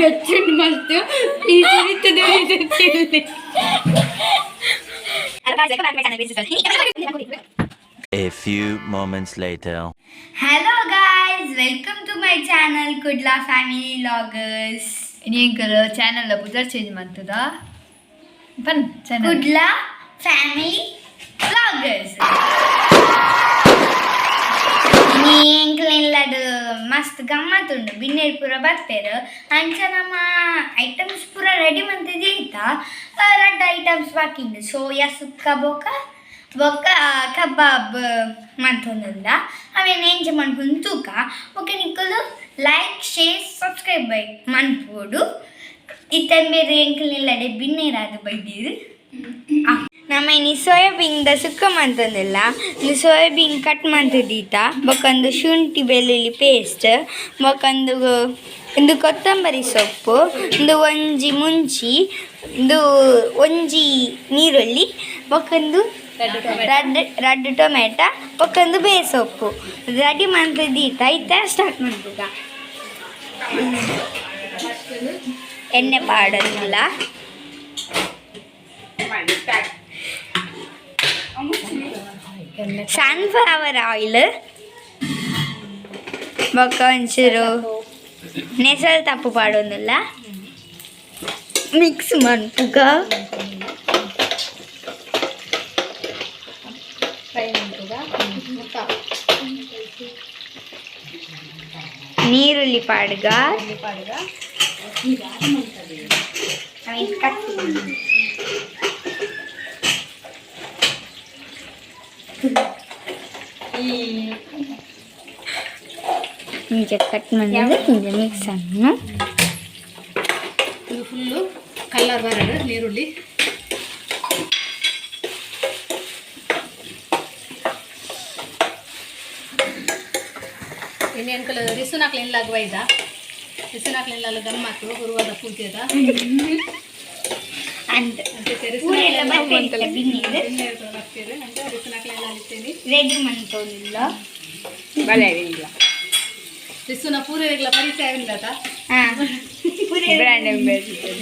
ಬೆಚ್ಚುಂಡು ಮಸ್ತ್ ಈ ಸುರಿತದೆ. A few moments later. Hello guys, welcome to my channel Kudla family vloggers. ಎಂಕಲ್ channel ಪುದರ್ change ಮಾಡ್ತದ ಬನ್ channel. Kudla family vloggers. ನೀ ಎಂಕ್ಲೆಲ್ಲಡ್ ಮಸ್ತ್ ಗಮ್ಮತ್ ಉಂಡು. ಬಿನ್ನೆರ್ ಪೂರ ಬರ್ಪೆರ್. ಅಂಚ ನಮ್ಮ ಐಟಮ್ಸ್ ಪೂರ ರೆಡಿ ಮಂತಿದ್ದೀತ. ರಡ್ಡ್ ಐಟಮ್ಸ್ ಬಾಕಿ ಉಂಡು, ಸೋಯಾ ಸುಕ್ಕ ಬೊಕ ಬೊಕ್ಕ ಕಬಾಬ್ ಮಂತೊಂದುಲ್ಲ. ಅವೇನು ಎಂಚ ಮನ್ಪುಂಡು ತೂಕ. ಬೊಕ ನಿಕುಲು ಲೈಕ್, ಶೇರ್, ಸಬ್ಸ್ಕ್ರೈಬ್ ಬೈ ಮನ್ಪೊಡು. ಇತ್ತೆ ಬೇರೆ ಎಂಕಲ್ನೆಲ್ಲಡೆ ಬಿನ್ನೆರಾದ್ ಬೈದೀರ್. ನಮ್ಮ ಇನಿ ಸೋಯಾಬೀನ್ the ಸುಕ್ಕ ಮಂತೊಂದುಲ್ಲ. ಇಂದು ಸೋಯಾಬೀನ್ ಕಟ್ ಮಂತುದೀತ. ಬೊಕ ಶುಂಠಿ ಬೆಳ್ಳುಳ್ಳಿ ಪೇಸ್ಟ್, ಬೊಕ ಇಂದು ಕೊತ್ತಂಬರಿ ಸೊಪ್ಪು, ಇಂದು ಒಂಜಿ ಮುಂಚಿ, ಇಂದು ಒಂಜಿ ನೀರುಳ್ಳಿ, ಬೊಕೊಂದು ರಡ್ಡ್ ರಡ್ಡ್ ಟೊಮೆಟೊ, ಬೊಕೊಂದು ಬೇಸೊಪ್ಪು ರೆಡಿ ಮಂತುದೀತ. ಇತ್ತೆ ಸ್ಟಾರ್ಟ್ ಮನ್ಪುಗ. ಎಣ್ಣೆ ಪಾಡೊಂದುಲ್ಲ. ಸನ್ಫ್ಲವರ್ ಆಯಿಲ್, ಬೊಕ್ಕ ಒಂಚೂರು ನೆಸಲ್ ತಪ್ಪು ಪಾಡೊಂದುಲ್ಲ. ಮಿಕ್ಸ್ ಮನ್ಪುಗ. ಫ್ರೈ ಮಾಡ್ತದ ಮುಕ್ಕ. ನೀರುಳ್ಳಿ ಪಾಡ್ಗ. ಪಾಡುಗ. ಕಟ್. ಇಂಚ ಕಟ್ ಮಾಡಿದ್ರೆ ಇಂಚ ಮಿಕ್ಸ್ ಅನ್ನು. ಇದು ಫುಲ್ಲು ಕಲರ್ ಬರಡು ನೀರುಳ್ಳಿ. ಇನ್ನೇನು ಕಲರ್ ರಿಸುನಾಕ್ಲ ಇಲ್ಲಾಗ ಒಯ್ದ ರಿಸುನಾಕ್ಲ ಇಲ್ಲ ಗಮ್ಮತ್ತು ಗುರುವಾದ ಪೂಜೆದ. ಅಂತ ಅಂಚೆ. ಊರೆಲ್ಲ ಬರ್ಪೇರಿತ್ತ ಬಿನ್ನಿದು. ಬರ್ತೀರಿ ಅಂತ ರಿಸುನಾಕ್ಲ ಎಲ್ಲ ಅಲ್ಲಿತ್ತೇನೆ. ರೆಡಿ ಮಂತೊಂದುಲ್ಲ. ರಿಸುನ ಪೂರೆಗಳ ಪರಿಚಯ ಇಲ್ಲ. ಹಾಂ. Brand ambassador.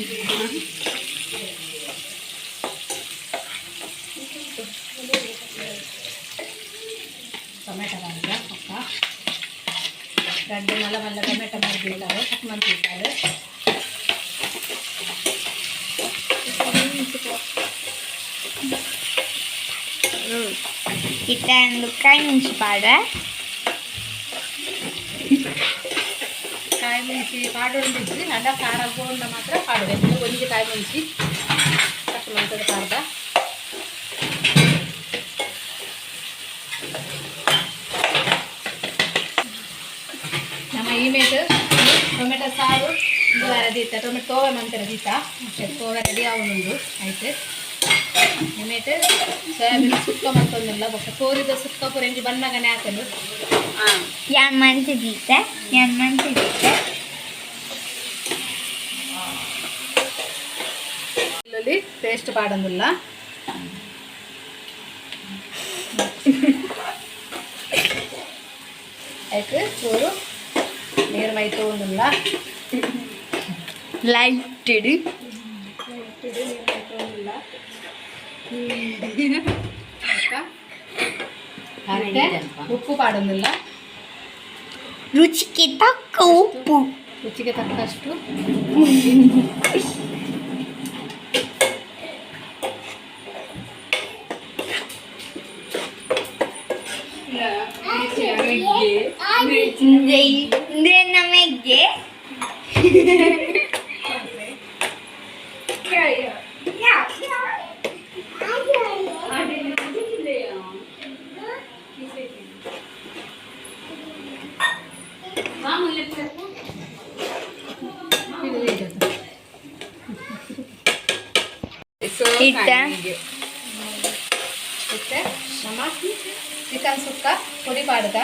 ಟೊಮೆಟೊ ಮಾಡಿದ ಪಕ್ಕ ರಡ್ಡು ಮಲ್ಲ ಮಲ್ಲ ಟೊಮೆಟೊ ಮಾಡಿದ್ದಾರೆ, ಕಟ್ ಮಾಡ್ತಿದ್ದಾರೆ. ಇತ್ತ ಒಂದು ಕಾಯಿ ಮೆಣಸು ಪಾಡ. ಕಾಯಿ ಮುಂಚಿ ಪಾಡೊಂದಿದ್ದು ಅಂಡ ಖಾರ ಬೋಂಡ ಮಾತ್ರ ಪಾಡಬೇಕು. ಒಂಜಿ ಕಾಯಿ ಮುಂಚಿ ಕಟ್ ಮಾಡ್ತದೆ ಪಾಡ್ದ. ನಮ್ಮ ಈ ಮೇಟ್ ಟೊಮೆಟೊ ಸಾರು ಇದು ದೀತ ಟೊಮೆಟೊ ತೋವೆ ಮಂತರ ದೀತ ತೋವೆ ರೆಡಿ ಆವೊಂದು ಆಯ್ತು. ಇಮೇಟ್ ಸೋಯಾಬೀನ್ ಸುಕ್ಕ ಮಂತೊಂದಿಲ್ಲ. ಬೊಕ್ಕ ಕೋರಿದ ಸುಕ್ಕ ಪೂರ ಎಂಜಿ ಬಣ್ಣಗನೆ ಹಾಕಲು. ಯಾನ್ ಮಂತಿದ್ದೀತ, ಯಾನ್ ಮಂತಿದ್ದೀತ. ಬೆಳ್ಳುಳ್ಳಿ ಪೇಸ್ಟ್ ಪಾಡೊಂದಿಲ್ಲ. ಆಯ್ತು, ಚೂರು ನೀರು ಮೈ ತಗೊಂಡಿಲ್ಲ. ಲೈಟೆಡ್. ನೀರು ಮೈ ತಗೊಂಡಿಲ್ಲ. ಮತ್ತೆ ಉಪ್ಪು ಪಾಡೊಂದಿಲ್ಲ. ರುಚಿಗೆ ತಕ್ಕ ಉಪ್ಪು. ರುಚಿಗೆ ತಕ್ಕಷ್ಟು. ಇಂದ್ರೆ ನಮಗೆ ಇಟ್ಟ. ಮತ್ತೆ ನಮ್ಮ ಚಿಕನ್ ಸುಕ್ಕ ಪೊಡಿ ಪಾಡ್ದ.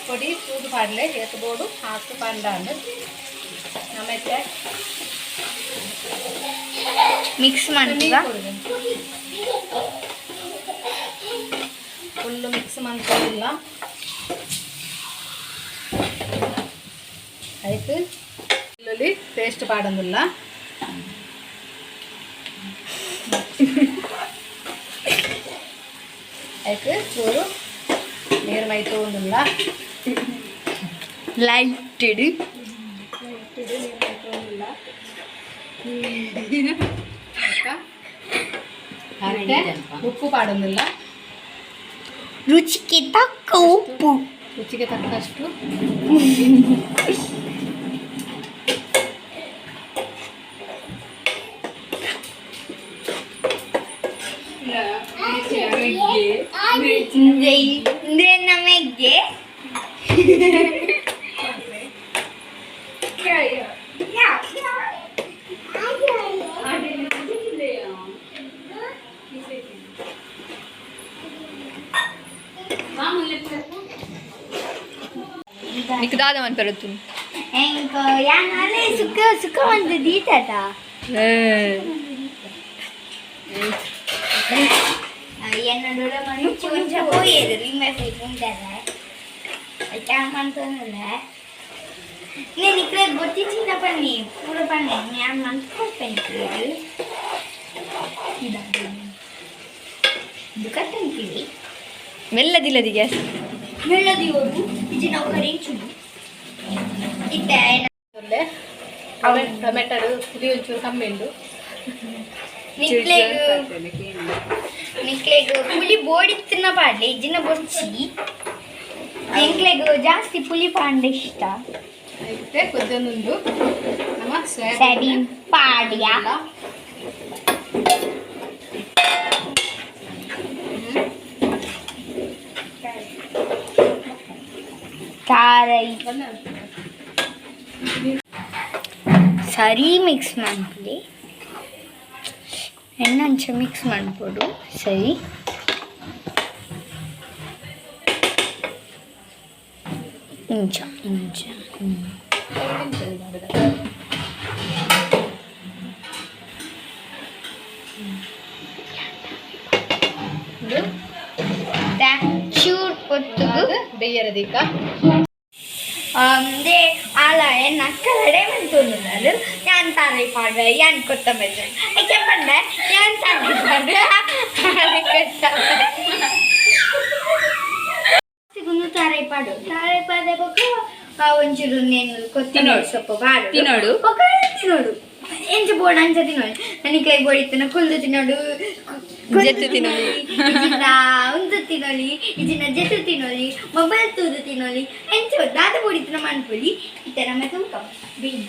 ಪೊಡಿ ತೂದು ಪಾಡ್ಲೆ, ಏತ್ ಬೋಡು ಹಾಕು ಪಂಡಾಂಡ್ ನಮ್ಮತ್ತೆ. ಮಿಕ್ಸ್ ಮಾಡ್ತೀವ. ಫುಲ್ಲು ಮಿಕ್ಸ್ ಮಂತಿಲ್ಲ. ಆಯ್ತು. ಬೆಳ್ಳುಳ್ಳಿ ಪೇಸ್ಟ್ ಪಾಡೊಂದುಲ್ಲ. ಐಕ್ ಚೂರು ನೀರು ಮೈ ತಗೊಂಡಿಲ್ಲ. ಲೈಟೆಡ್. ನೀರು ಮೈ ತಗೊಂಡಿಲ್ಲ. ಅತ್ತೆ ಉಪ್ಪು ಪಾಡೊಂದಿಲ್ಲ. ರುಚಿಗೆ ತಕ್ಕ ಉಪ್ಪು. ರುಚಿಗೆ ತಕ್ಕಷ್ಟು. ನಮಗೆ ನಿಕ್ ದಾದ ಮನ್ಪೆರತ್ತು? ಎಂಕ್ ಯಾನ್ ಸುಕ್ಕ ಸುಕ್ಕ ಒಂದು ದೀತದ. என்னோட மனுச்சு கொஞ்சம் போயிரு லிಂಬೆ ಉಂಟಲ್ಲ ಮಂತಂದ್ರೆ నేను ఇక్కడ బొత్తి చిన్న పని పూల పని నేను మంచుకోపోయింది. ఎందుకంటే ಮೆಲ್ಲದಿಲ್ಲದಿ ಗ್ಯಾಸ್. మెల్లది ఓడు ఇది నౌకరించుడు ఇట్ట. ಟೊಮೆಟೊ ಪುಳಿ ಒಂಚೂರು ಕಮ್ಮಿ ಉಂಟು. ನಿಕ್ಲೆಗ್ ನಿಕ್ಲೆಗ್ ಪುಲಿ ಬೋಡಿತ್ತಿನ ಪಾಡ್ಲೆ ಇಜ್ಜಿನ ಬೊರ್ಚಿ. ಎಂಕ್ಲೆಗ್ ಜಾಸ್ತಿ ಪುಲಿ ಪಾಂಡೆ ಇಷ್ಟ. అయితే కొద్దిగా ನಮ್ಮ ಸರಿ ಸೋಯಾಬೀನ್ ಪಾಡ್ಯ. ತಾರೈ ಸರಿ ಮಿಕ್ಸ್ ಮಾಡ್ಬಿಡಿ. ಎಣ್ಣೆ ಅಂಚ ಮಿಕ್ಸ್ ಮಾಡ್ಬೋದು. ಸರಿ, ಇಂಚ ಇಂಚ. ಚೂರ್ ಹೊತ್ತಿಗೂ ಬೆಯ್ಯರ ದೀಕ. ಅಂದೆ ಆಲ ಎನ್ನ ಅಕ್ಕಲಡೆ ಮಂತೊಂದುಲ್ಲರು. ಯಾನ್ ತಾರೈ ಪಾಡ್ವೆ, ಯಾನ್ ಕೊತ್ತಂಬರಿ. ಐಕೆ ಪಂಡೆ, ಯಾನ್ ತಾರೈ ಪಾಡ್ವೆ, ಕೊತ್ತಂಬರಿ. ತಾರೈ ಪಾಡು, ತಾರೈ ಪಾಡೆ ಬೊಕ್ಕ ಒಂಚೂರು ನೇನು ಕೊತ್ತಿನೋಡು ಸೊಪ್ಪು ಪಾಡು. ತಿನ್ನೋಡು. ಬೊಕ್ಕ ತಿನ್ನೋಡು. ಎಂಚ ಬೋಡ ಅಂಚ ತಿನ್ನೋಡು. ನನಗೆ ಬೋಡಿತ್ತಿನ ಕುಲ್ದು ತಿನ್ನೋಡು. ಜೆತ್ತು ತಿನ್ನೋಲಿ. ಇಜಿನ ಉಂದು ತಿನ್ನೋಲಿ, ಇಜಿನ ಜೆತ್ತು ತಿನ್ನೋಲಿ, ಮೊಬೈಲ್ ತೂದು ತಿನ್ನೋಲಿ. ಎಂಚ ದಾದ ಬೋಡಿತ್ತಿನ ಮನ್ಪೊಲಿ. ಇತ್ತೆ ನಮ್ಮ ತೂಕ ಬೇಡ.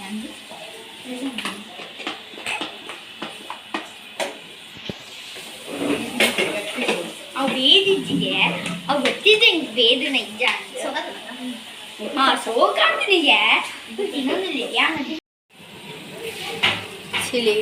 ಅವು ಬೇದಿಜ್ಜಿಗೆ ಅವು ಗೊತ್ತಿದ್ದೆ ಇಂಕ್ ಬೇದು ನಿಜ. ಹಾ, ಸೋಕಾಗ್ತನಿಗೆ ಇನ್ನೊಂದಿಲ್ಲ ಯಾನ್. ಚಿಲಿ.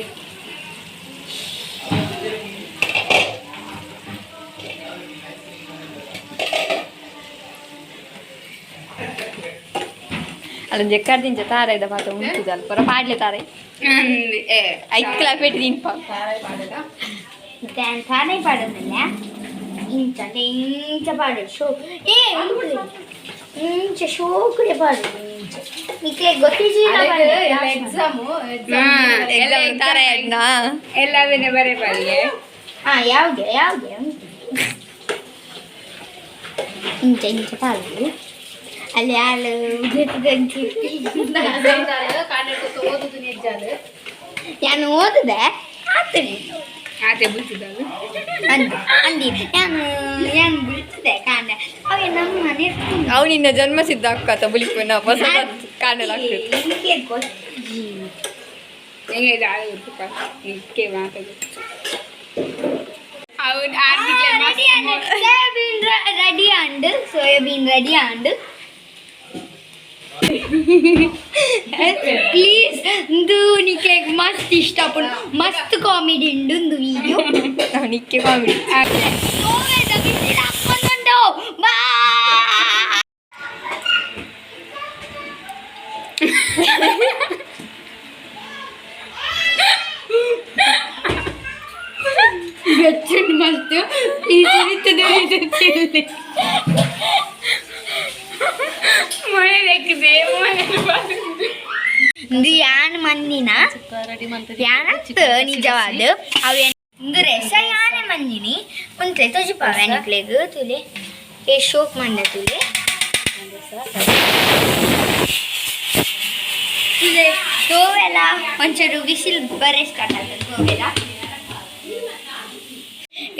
ಅಲ್ಲೊಂದು ಎಕ್ಕರ್ದಿಂಚ ತಾರ ಇದ್ದ ಪಾತ ಉಂಟುದಲ್ಲ ಪರ ಪಾಡ್ಲೆ ತಾರ ಐಕ್ಲ ಪೇಟಿ ತಿನ್ಪ. ತಾರೈ ಪಾಡದ. ತಾನೇ ಪಾಡೋದಿಲ್ಲ. ಇಂಚ ಅಂದ್ರೆ ಇಂಚ ಪಾಡೋದು. ಶೋ ಏ ಇಂಚ ಶೋಕುಡೆ ಪಾಡೋದು. ಇಂಚ ನಿಕ್ಲೆ ಗೊತ್ತಿಲ್ಲ. ಎಕ್ಸಾಮು. ತಾರ ಅಡ್ನಾ. ಎಲ್ಲವೇನೆ ಬರೆ ಬಲ್ಲೆ. ಹಾ, ಯಾವ್ದು ಯಾವ್ದು ಉಂಟು. ಇಂಚ ಇಂಚ ಪಾಡೋದು. ಅಲ್ಲಿ ಹಾಲು ಗಂಚು. ಕಾಂಡೆ ಓದುದು ನಿಜಾಲು. ನಾನು ಓದಿದೆ ಆತನೆ. ಆತೆ ಬುಲ್ತಿದ್ದದು. ಅಂದು ಅಂದಿ ನಾನು ನಾನು ಬೀಳ್ತಿದ್ದೆ ಕಾಂಡ ಅವೆ ನಮ್ಮ ಮನೆ. ಅವು ನಿನ್ನ ಜನ್ಮ ಸಿದ್ಧ ಅಕ್ಕ ಬುಲಿಪುನ ಹೊಸ ಕಾಣಲ್ ಆಗ್ತದೆ. ನಿಮಗೆ ಗೊತ್ತಿ. ಹೆಂಗೆ ಇದು ಆಳು ಗೊತ್ತಪ್ಪ ನಿಕ್ಕೆ ಮಾತದು ಅವನು ಆರ್ದಿಕ್ಲೆ. Ready soybean ready and soybean ready and please ಇಂದು ನಿಕ್ಲೆಗ್ ಮಸ್ತ್ ಇಷ್ಟ ಆಪುಂಡು. ಮಸ್ತ್ ಕಾಮಿಡಿ ಉಂಡು ಇಂದು ವಿಡಿಯೋ. ನಾವು ನಿಕ್ಕೆ ಕಾಮಿಡಿ. ಬಾಯ್. ಗಚ್ಚುಂಡು ಮಸ್ತ್ ಈ ಚಿರಿತದೆ. ಮೊಳೆ ಲೆಕ್ಕಿದೆ ಮೊಳೆ. ಇಂದು ಯಾನ್ ಮಂದಿನ ರೆಡಿ ಮಂತ್ ಯಾನತ್ ನಿಜವಾದ ಅವು ಇಂದು ರೆಸ ಯಾನೆ ಮಂದಿನಿ ಉಂತ್ಲೆ ತೊಜಿಪಾವೆ ನಿಕ್ಲೆಗ್ ತುಲೆ ಏ ಶೋಕ್ ಮಂಡ ತುಲೆ ತುಲೆ ತೋವೆಲ ಒಂಚೂರು ಬಿಸಿಲು ಬರೆ ಸ್ಟಾರ್ಟ್ ಆಗ್ತದೆ ತೋವೆಲ.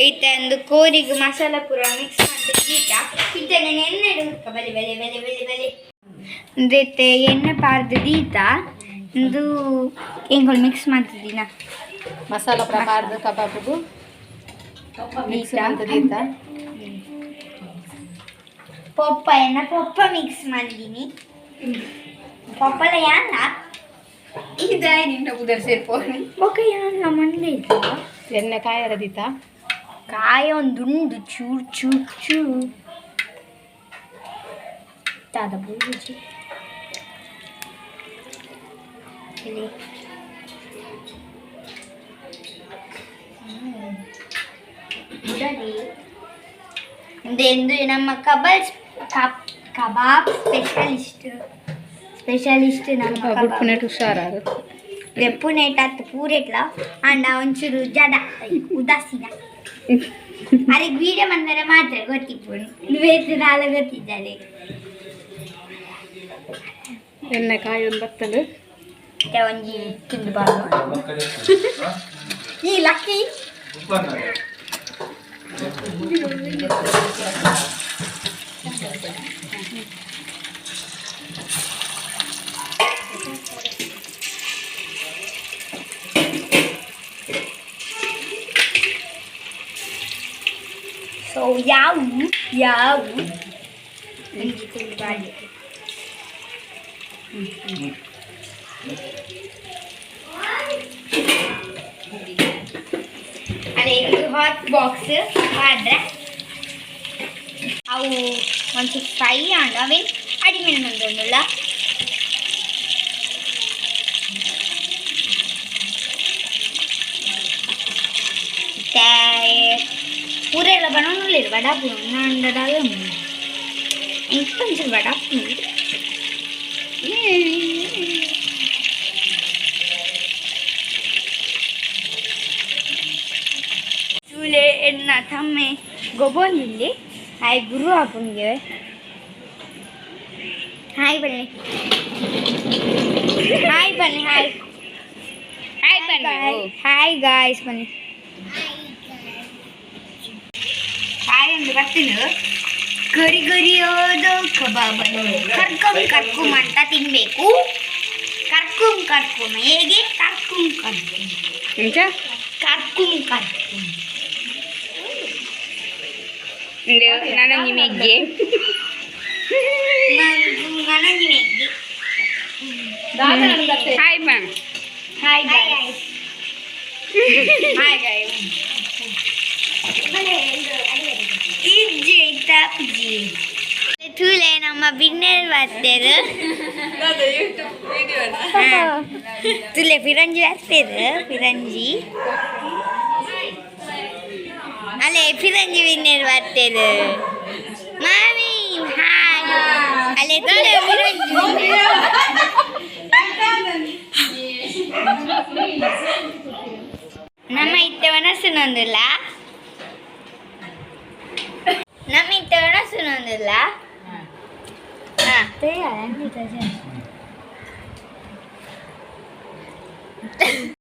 ಇತ್ತೆ ಒಂದು ಕೋರಿಗೆ ಮಸಾಲ ಪೂರ ಮಿಕ್ಸ್ ಮಾಡ್ತು ಗೀತ ಇತ್ತನೆ ಎಣ್ಣೆ ಹುಡ್ಕ ಬಲೆ ಬಲೆ ಬಲೆ ಬಲೆ ಬಲೆ. ಇತ್ತೆ ಎಣ್ಣೆ ಪಾರ್ದು ದೀತ ಇಂದು ಎಂಗಳು ಮಿಕ್ಸ್ ಮಾಡ್ತಿದ್ದೀನ. ಮಸಾಲ ಪ್ರಕಾರದ ಕಬಾಬ್ಗೂ ಮಿಕ್ಸ್ ಮಂತ್ ದೀತ. ಪೊಪ್ಪ ಎಣ್ಣ ಪೊಪ್ಪ ಮಿಕ್ಸ್ ಮಾಡಿದ್ದೀನಿ ಪೊಪ್ಪಲ ಯಾನ. ಇದಾಯ್ ನಿನ್ನ ಉದರ್ ಸೇರ್ಪೋನಿ. ಬೊಕ ಯಾನ ಮಂಡೆ ಇತ್ತ. ಎಣ್ಣೆ ಕಾಯರ ದೀತ. ಕಾಯ ಒಂದು ಉಂಡು ಚೂರು ಚೂರು ಚೂರು ದಾದ ಬೂಜಿ ಇಲ್ಲಿ. ಬುಡಲಿ ಎಂದು ನಮ್ಮ ಕಬಲ್ ಕಬಾಬ್ ಸ್ಪೆಷಲಿಸ್ಟ್ ಸ್ಪೆಷಲಿಸ್ಟ್ ನಮ್ಮ ಕಬಾಬ್. ಬುಡ್ಪುನೆಟ್ ಹುಷಾರಾರು. ರೆಪ್ಪುನೇಟ್ ಅತ್ತು ಪೂರೆಟ್ಲ ಅಂಡ ಒಂಚೂರು ಜಡ ಉದಾಸೀನ. ಅರೆ ವೀಡಿಯೋ ಬಂದರೆ ಮಾತ್ರ ಗೊತ್ತಿಪ್ಪುನು ಬೇರೆ ದಾಲ ಗೊತ್ತಿದ್ದಾರೆ. ಎಣ್ಣೆ ಕಾಯಿ ಒಂದು ಬತ್ತಲು. ಮತ್ತೆ ಒಂಜಿ ತಿಂದು ಬಾರ್ದು ಈ ಲಕ್ಕಿ. ಸೊ ಯಾವು ಯಾವು ಒಂಜಿ ತಿಂದು ಬಾರ್ದು. ಅದೇ ಇದು ಹಾಟ್ ಬಾಕ್ಸ್ ಆದ್ರೆ ಅವು ಒಂಚೂರು ಫ್ರೈ ಆಂಡ ಅವೇನು ಅಡಿಮೆನ್ ಬಂದೊಂದುಲ್ಲ. ಮತ್ತೆ ಪೂರೆಲ್ಲ ಬನೊಂದುಲ್ಲೆರ್ ವಡಾಪುನು ಅಂಡದಾಲ ಎಂಕ್ ಒಂಚೂರು ವಡಾಪುನು. ಚೂಲೆ ಎನ್ನ ತಮ್ಮೆ ಗೊಬ್ಬೊಂದಿಲ್ಲಿ ಹಾಯ್ ಗುರು ಆಪುಂಗೆ ಹಾಯ್ ಬನ್ನಿ ಹಾಯ್ ಬನ್ನಿ ಹಾಯ್. ಹಾಯ್ ಬನ್ನಿ. ಹಾಯ್ ಗಾಯ್ಸ್ ಬನ್ನಿ ಹಾಯ್ ಒಂದು ಬರ್ತೀನಿ. ಗರಿ ಗರಿಯೋದು ಕಬಾಬ್ ಕರ್ಕುಂ ಕರ್ಕುಂ ಅಂತ ತಿನ್ಬೇಕು. ಕರ್ಕುಂ ಕರ್ಕುಂ ಹೇಗೆ ಕರ್ಕುಂ ಕರ್ಕುಂ. ಎಂಚ? ಕರ್ಕುಂ ಕರ್ಕುಂ. ಇಂದು ನನೊಂಜಿ ಮೆಗ್ಗೆ. ನನಗೆ ಮೆಗ್ಗಿ. ಹಾಯ್ ಬನ್. ಹಾಯ್ ಗಾಯ್ಸ್ ಹಾಯ್ ಗಾಯ್ಸ್ ಇಜ್ಜಿ ತಪ್ಜಿ ತೂಲೆ ನಮ್ಮ ಬಿನ್ನೆಲ್ ಬರ್ತೇರು ತುಲೆ ಪಿರಂಜಿ ಬರ್ತೇರು ಪಿರಂಜಿ ಅಲ್ಲೇ ಪಿರಂಜಿ ಬಿನ್ನೆಲ್ ಬರ್ತೇರು ಮಾಮಿ ಹಾಯ್ ಅಲ್ಲೇ ತುಲೆ ಪಿರಂಜಿ. ನಮ್ಮ ಇತ್ತೆ ಒಣಸುನೊಂದುಲ್ಲ ನಮ್ಮ ಇತ್ತೆ ಒಣಸುನೊಂದುಲ್ಲ ಹಾ.